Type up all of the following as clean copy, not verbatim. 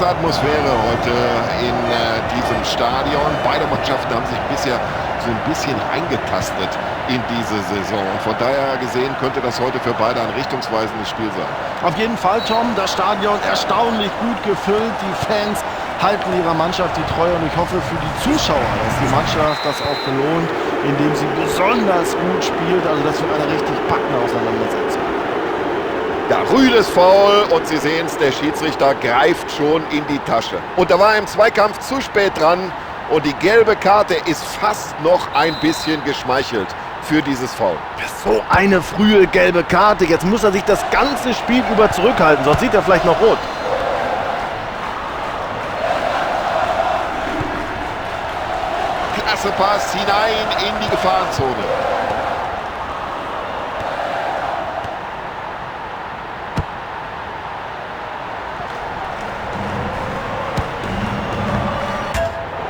Klasse Atmosphäre heute in diesem Stadion. Beide Mannschaften haben sich bisher so ein bisschen reingetastet in diese Saison. Und von daher gesehen könnte das heute für beide ein richtungsweisendes Spiel sein. Auf jeden Fall, Tom, das Stadion erstaunlich gut gefüllt. Die Fans halten ihrer Mannschaft die Treue und ich hoffe für die Zuschauer, dass die Mannschaft das auch belohnt, indem sie besonders gut spielt. Also das wird eine richtig packende Auseinandersetzung. Ja, rüdes Foul und Sie sehen es, der Schiedsrichter greift schon in die Tasche. Und da war er im Zweikampf zu spät dran und die gelbe Karte ist fast noch ein bisschen geschmeichelt für dieses Foul. So eine frühe gelbe Karte. Jetzt muss er sich das ganze Spiel über zurückhalten, sonst sieht er vielleicht noch rot. Klasse Pass hinein in die Gefahrenzone.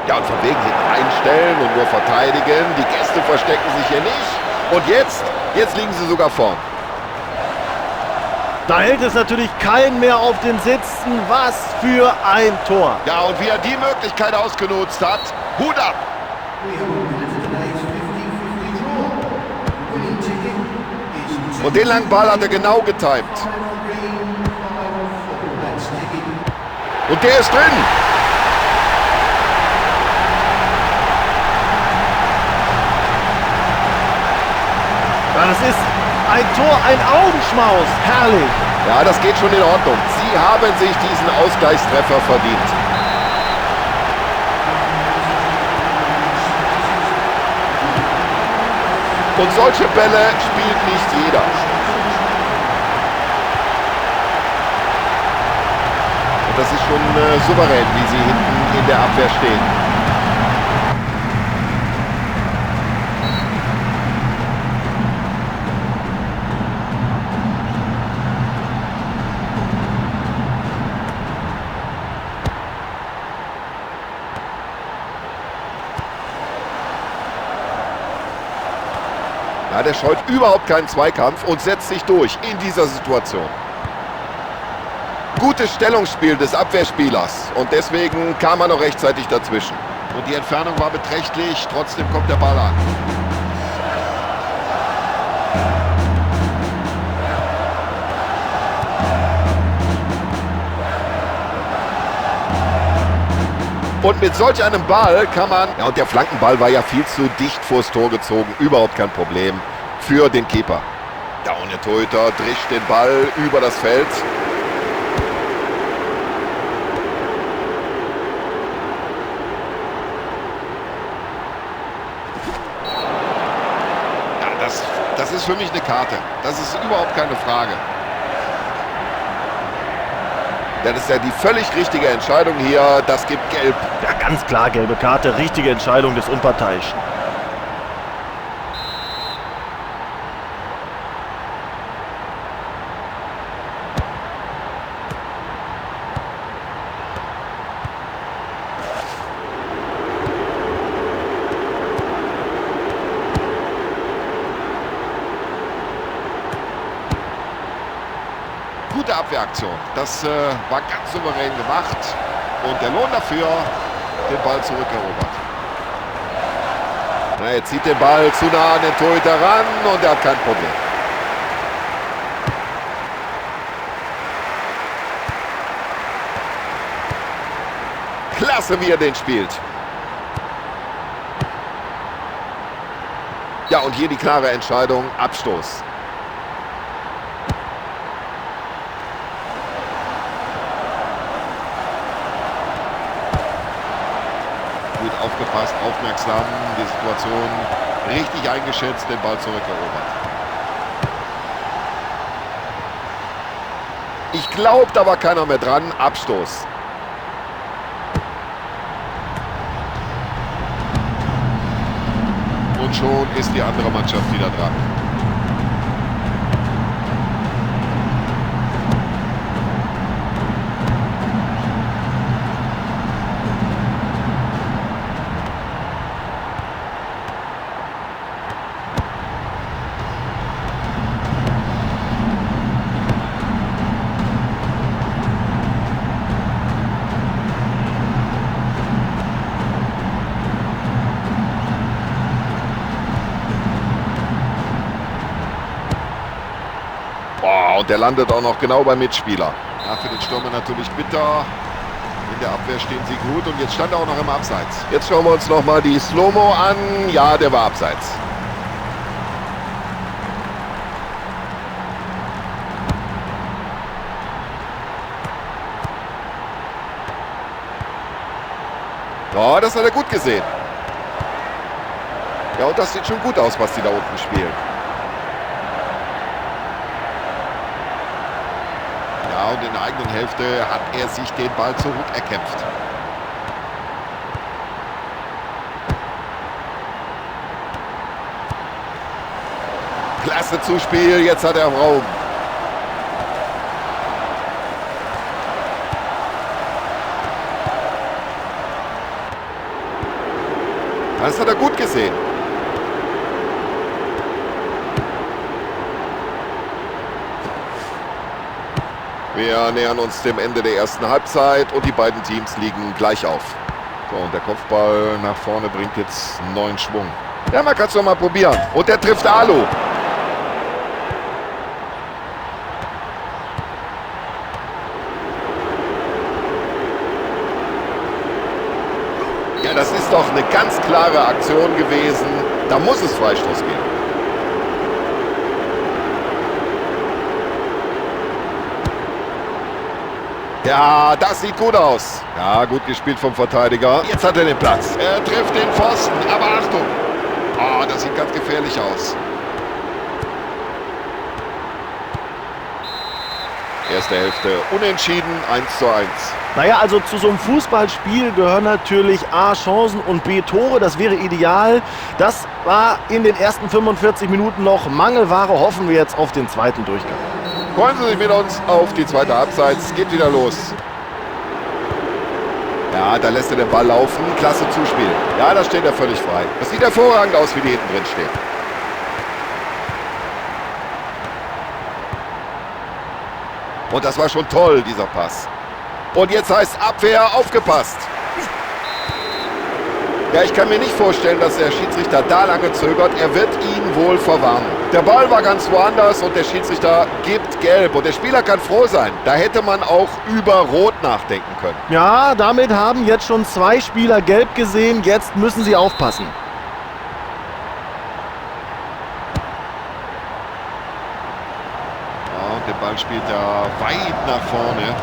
Ja, und von wegen hinten einstellen und nur verteidigen. Die Gäste verstecken sich hier nicht. Und jetzt liegen sie sogar vorn. Da hält es natürlich keinen mehr auf den Sitzen. Was für ein Tor. Ja, und wie er die Möglichkeit ausgenutzt hat, Hut ab. Und den langen Ball hat er genau getimt. Und der ist drin. Ja, das ist ein Tor, ein Augenschmaus. Herrlich. Ja, das geht schon in Ordnung. Sie haben sich diesen Ausgleichstreffer verdient. Und solche Bälle spielt nicht jeder. Und das ist schon souverän, wie sie hinten in der Abwehr stehen. Ja, der scheut überhaupt keinen Zweikampf und setzt sich durch in dieser Situation. Gutes Stellungsspiel des Abwehrspielers und deswegen kam er noch rechtzeitig dazwischen. Und die Entfernung war beträchtlich, trotzdem kommt der Ball an. Und mit solch einem Ball kann man... Ja, und der Flankenball war ja viel zu dicht vors Tor gezogen. Überhaupt kein Problem für den Keeper. Ja, und der Torhüter drischt den Ball über das Feld. Ja, das ist für mich eine Karte. Das ist überhaupt keine Frage. Ja, das ist ja die völlig richtige Entscheidung hier. Das gibt Gelb. Ja, ganz klar gelbe Karte. Richtige Entscheidung des Unparteiischen. Gute Abwehraktion. Das war ganz souverän gemacht. Und der Lohn dafür, den Ball zurückerobert. Na, er zieht den Ball zu nah an den Torhüter ran und er hat kein Problem. Klasse, wie er den spielt. Ja, und hier die klare Entscheidung, Abstoß. Gut aufgepasst, aufmerksam, die Situation richtig eingeschätzt, den Ball zurückerobert. Ich glaube, da war keiner mehr dran. Abstoß. Und schon ist die andere Mannschaft wieder dran. und der landet auch noch genau beim Mitspieler. Ja, für den Stürmer natürlich bitter. In der Abwehr stehen sie gut und jetzt stand er auch noch im Abseits. Jetzt schauen wir uns nochmal die Slow-Mo an. Ja, der war abseits. Ja, das hat er gut gesehen. Ja, und das sieht schon gut aus, was die da unten spielen. Ja, und in der eigenen Hälfte hat er sich den Ball zurückerkämpft. Klasse Zuspiel, jetzt hat er Raum. Das hat er gut gesehen. Wir nähern uns dem Ende der ersten Halbzeit und die beiden Teams liegen gleich auf. So, und der Kopfball nach vorne bringt jetzt neuen Schwung. Ja, man kann es doch mal probieren. Und der trifft Alu. Ja, das ist doch eine ganz klare Aktion gewesen. Da muss es Freistoß geben. Ja, das sieht gut aus. Ja, gut gespielt vom Verteidiger. Jetzt hat er den Platz. Er trifft den Pfosten, aber Achtung. Oh, das sieht ganz gefährlich aus. Erste Hälfte unentschieden, 1:1. Naja, also zu so einem Fußballspiel gehören natürlich A, Chancen und B, Tore. Das wäre ideal. Das war in den ersten 45 Minuten noch Mangelware. Hoffen wir jetzt auf den zweiten Durchgang. Freuen Sie sich mit uns auf die zweite Halbzeit. Es geht wieder los. Ja, da lässt er den Ball laufen. Klasse Zuspiel. Ja, da steht er völlig frei. Das sieht hervorragend aus, wie die hinten drin stehen. Und das war schon toll, dieser Pass. Und jetzt heißt Abwehr, aufgepasst. Ja, ich kann mir nicht vorstellen, dass der Schiedsrichter da lange zögert. Er wird ihn wohl verwarnen. Der Ball war ganz woanders und der Schiedsrichter gibt gelb. Und der Spieler kann froh sein. Da hätte man auch über Rot nachdenken können. Ja, damit haben jetzt schon 2 Spieler gelb gesehen. Jetzt müssen sie aufpassen. Ja, und der Ball spielt da weit nach vorne.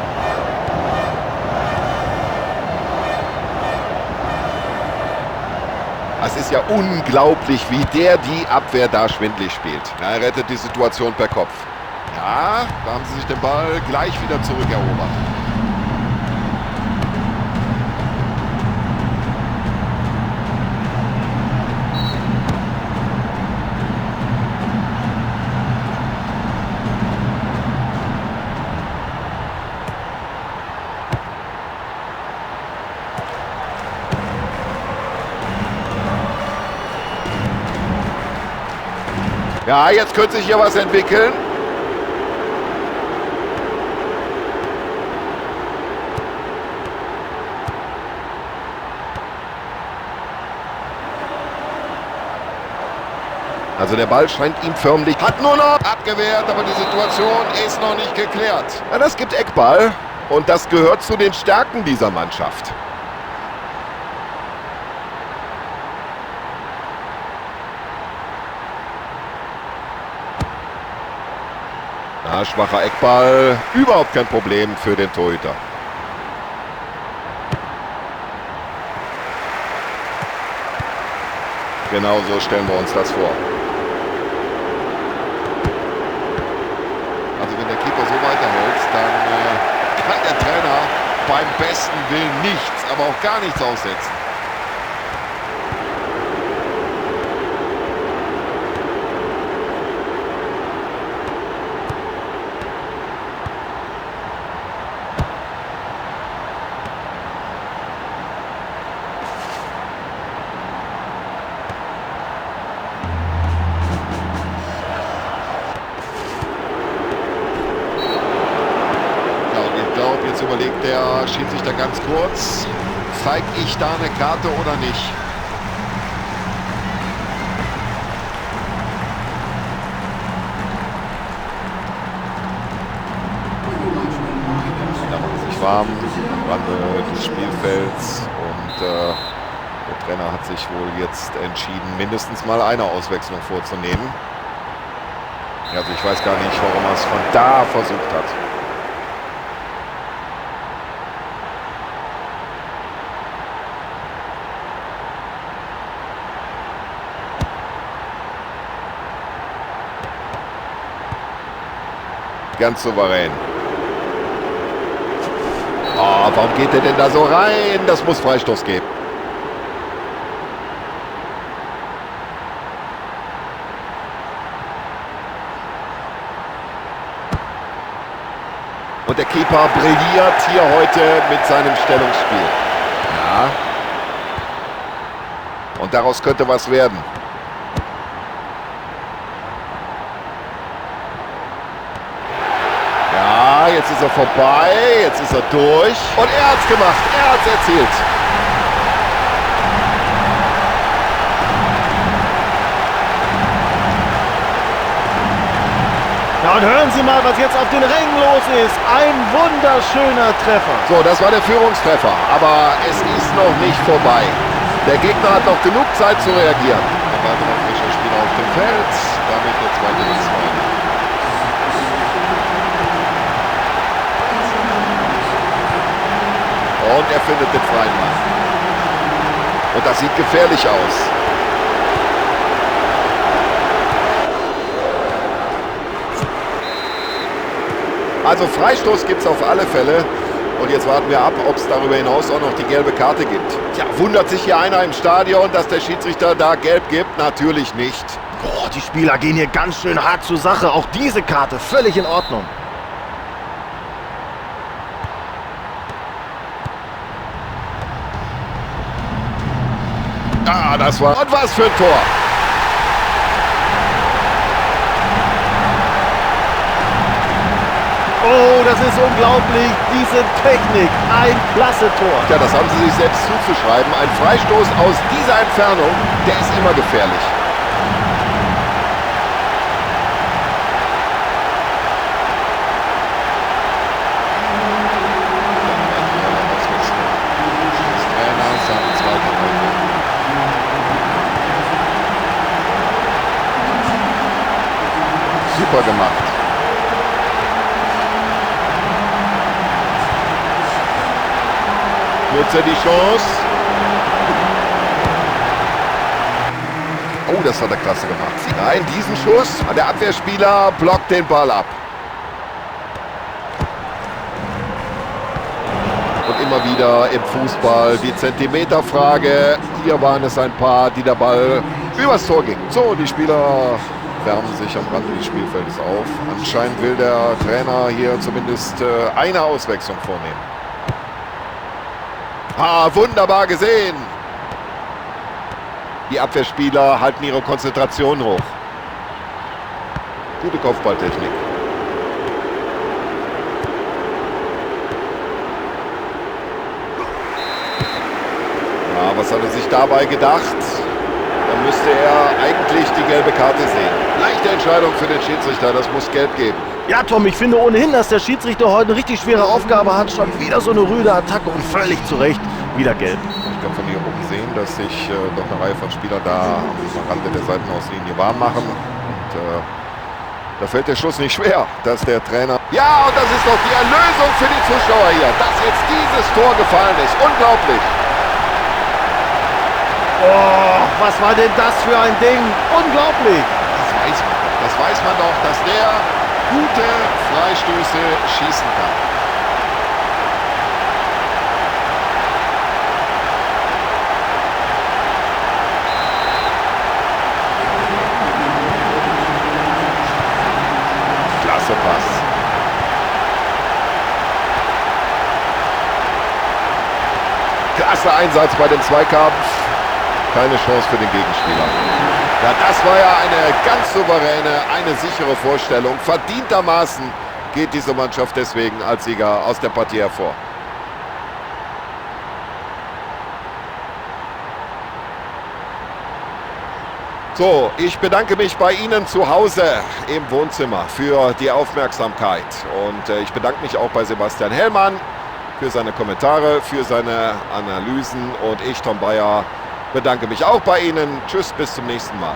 Es ist ja unglaublich, wie der die Abwehr da schwindlig spielt. Ja, er rettet die Situation per Kopf. Ja, da haben sie sich den Ball gleich wieder zurückerobert. Ja, jetzt könnte sich hier was entwickeln. Also der Ball scheint ihm förmlich... Hat nur noch abgewehrt, aber die Situation ist noch nicht geklärt. Ja, das gibt Eckball und das gehört zu den Stärken dieser Mannschaft. Ja, schwacher Eckball, überhaupt kein Problem für den Torhüter. Genau so stellen wir uns das vor. Also wenn der Keeper so weiterhält, dann kann der Trainer beim besten Willen nichts, aber auch gar nichts aussetzen. Jetzt überlegt der Schiedsrichter ganz kurz, zeig ich da eine Karte oder nicht? warm am Rande des Spielfelds. Und der Trainer hat sich wohl jetzt entschieden, mindestens mal eine Auswechslung vorzunehmen. Also ich weiß gar nicht, warum er es von da versucht hat. Ganz souverän. Oh, warum geht der denn da so rein? Das muss Freistoß geben. Und der Keeper brilliert hier heute mit seinem Stellungsspiel. Ja. Und daraus könnte was werden. Ja, jetzt ist er vorbei, jetzt ist er durch. Und er hat's gemacht, er hat's erzielt. Ja, und hören Sie mal, was jetzt auf den Rängen los ist. Ein wunderschöner Treffer. So, das war der Führungstreffer. Aber es ist noch nicht vorbei. Der Gegner hat noch genug Zeit zu reagieren. Ein weiterer frischer Spieler auf dem Feld. Damit der zweite bis zwei. Und er findet den freien Mann. Und das sieht gefährlich aus. Also Freistoß gibt es auf alle Fälle. Und jetzt warten wir ab, ob es darüber hinaus auch noch die gelbe Karte gibt. Tja, wundert sich hier einer im Stadion, dass der Schiedsrichter da gelb gibt? Natürlich nicht. Boah, die Spieler gehen hier ganz schön hart zur Sache. Auch diese Karte völlig in Ordnung. Ah, das war... Und was für ein Tor! Oh, das ist unglaublich, diese Technik, ein klasse Tor. Ja, das haben sie sich selbst zuzuschreiben. Ein Freistoß aus dieser Entfernung, der ist immer gefährlich. Des Trainers, seine zweite heute. Super gemacht. Nutzt er die Chance. Oh, das hat er klasse gemacht. Nein, diesen Schuss. Der Abwehrspieler blockt den Ball ab. Und immer wieder im Fußball die Zentimeterfrage. Hier waren es ein paar, die der Ball übers Tor ging. So, die Spieler wärmen sich am Rande des Spielfeldes auf. Anscheinend will der Trainer hier zumindest eine Auswechslung vornehmen. Ah, wunderbar gesehen. Die Abwehrspieler halten ihre Konzentration hoch. Gute Kopfballtechnik. Ja, was hat er sich dabei gedacht? Da müsste er eigentlich die gelbe Karte sehen. Leichte Entscheidung für den Schiedsrichter, das muss gelb geben. Ja, Tom, ich finde ohnehin, dass der Schiedsrichter heute eine richtig schwere Aufgabe hat. Schon wieder so eine rüde Attacke und völlig zu Recht wieder gelb. Ich kann von hier oben sehen, dass sich doch eine Reihe von Spielern da am Rande der Seitenauslinie warm machen. Und da fällt der Schuss nicht schwer, dass der Trainer... Ja, und das ist doch die Erlösung für die Zuschauer hier, dass jetzt dieses Tor gefallen ist. Unglaublich. Oh, was war denn das für ein Ding? Unglaublich. Das weiß man doch. Das weiß man doch, dass der gute Freistöße schießen kann. Klasse Pass. Klasse Einsatz bei dem Zweikampf. Keine Chance für den Gegenspieler. Ja, das war ja eine ganz souveräne, eine sichere Vorstellung. Verdientermaßen geht diese Mannschaft deswegen als Sieger aus der Partie hervor. So, ich bedanke mich bei Ihnen zu Hause im Wohnzimmer für die Aufmerksamkeit. Und ich bedanke mich auch bei Sebastian Hellmann für seine Kommentare, für seine Analysen. Und ich, Tom Bayer, bedanke mich auch bei Ihnen. Tschüss, bis zum nächsten Mal.